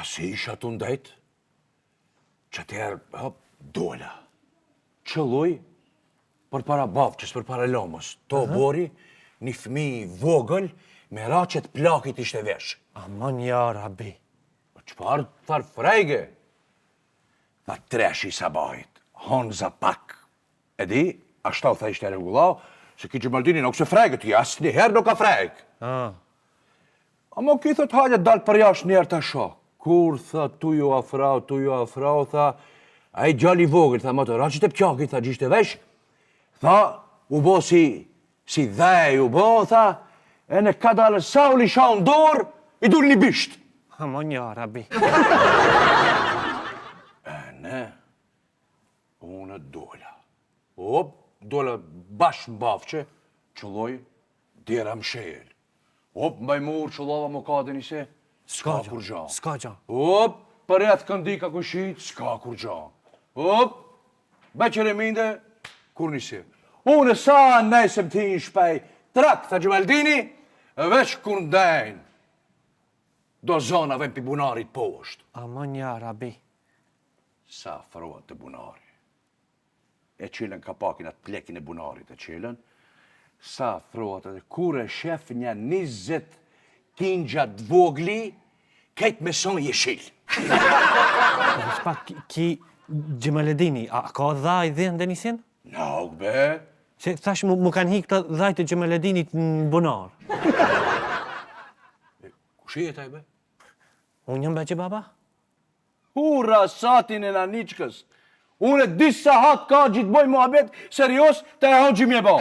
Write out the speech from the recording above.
A si isha tu ndejt, qatëherë, hop, dola. Qëlloj, përpara bafqës, përpara lomës, te oborri, një fëmi i vogël, me raqet plakit ishte vesh. Aman ja rabi. Po çfarë farë frege? Tha treshi i sabahit, honza pak. E di, ashtu tha ishte rregullau, se ki Xhemaldini nuk se frege, ti asnjëherë nuk ka frege. Ah. Amo ki thot hajde dal përjashtë njëherë ta shoh. Kur tha tu ju afrau, tu ju afrau, tha, ai djali i vogël, tha, me ato raqet e plakit, tha, gjishte vesh, tha, u bo si, si dhe, u bo, tha, e në kadalë sa u lisha në dorë, i dul një bisht. Aman ja rabi. E ne, unë dola. Op, dola bash në bafqe, qëlloj, dera mshel. Op, mbaj mur, qëllova më ka dhe njëse, s'ka kurgja. S'ka gja. Op, përreth këndi ka kushit, s'ka kurgja. Op, bëqër e minde, kur njëse. Unë sa nesëm ti në shpej, trak, tha Xhemaldini, veç kur ndejnë, do zona vjen pi bunarit poshtë. Aman ja rabi. Sa afrohet te bunari. E çelën kapakin atë plekin e bunarit e çelën, sa afrohet edhe kur e shef një 20 tingja të vogli, krejt me son jeshil. Po veç pak, ki Xhemaledini, a ka dhaj dhe në denisin? Nuk be. Se thash mu, mu kanë hi këta dhajt e Xhemaledinit në bunar. Kush je taj be? Unë jam be baba? Hurra satin e naniçkës. Unë dy sahat ka gjithë boj muhabet serios të e hoqi mje bo.